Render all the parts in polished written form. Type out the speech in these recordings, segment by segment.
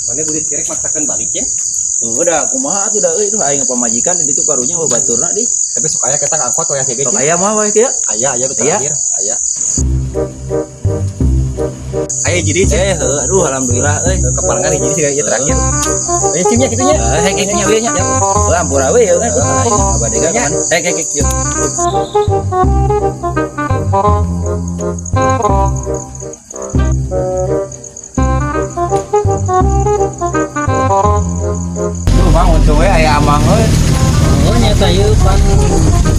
Mana duit kerek maksakeun balik ya. Udah kumaha atuh da euy tuh aing pamajikan di ditu karunya baturna di. Tapi sok aya kita angkot we kayak Sok aya mah we kieu. Aya aya nu Aya? terakhir, aya. Aya jadi cing. Eh heuh aduh alhamdulillah euy. Keparengan jadi sih ieu terakhir. Aya cimnya kitu nya. Hek hek nya we nya. Heuh ampura we ya kan. Aing abadega Nya. ka Hek hek hek yeuh. Duh mang untung we aya amang euy. Oh, nyata ieu pan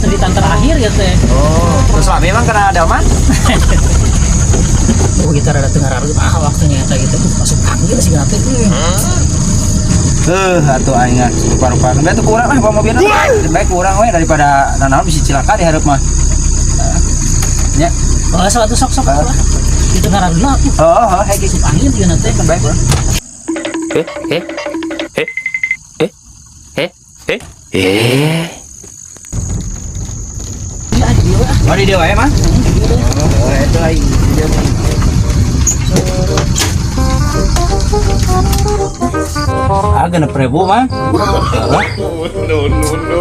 cerita terakhir ya teh. Oh, terus suami emang kena delman? Oh, kita rada teu ngararup ah waktunya eta gitu. Masuk angin sih teh. Heuh, atuh aing ah rupa-rupa. Bae tuh kurang ah bawa mobilna. Lebih baik kurang we daripada nanaon bisa cilaka di hareup mah. Nya. Oh, sok atuh sok sok atuh lah. Itu ngararup atuh. Oh, oh, hek Masuk angin ieu teh. baik kurang. Eh, eh, eh, eh, eh, eh, eh. Ya di dieu ah. Oh, di dieu wae mah. Oh, itu aing di dieu. Ah, 6.000 mah. No, no, no, no.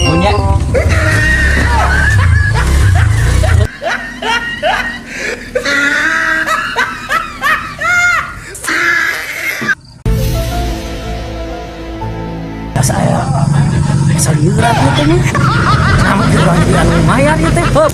Punya. Asa aya asa lieur atuh teh nya. Sama gerbang lumayan ieu teh. Heup.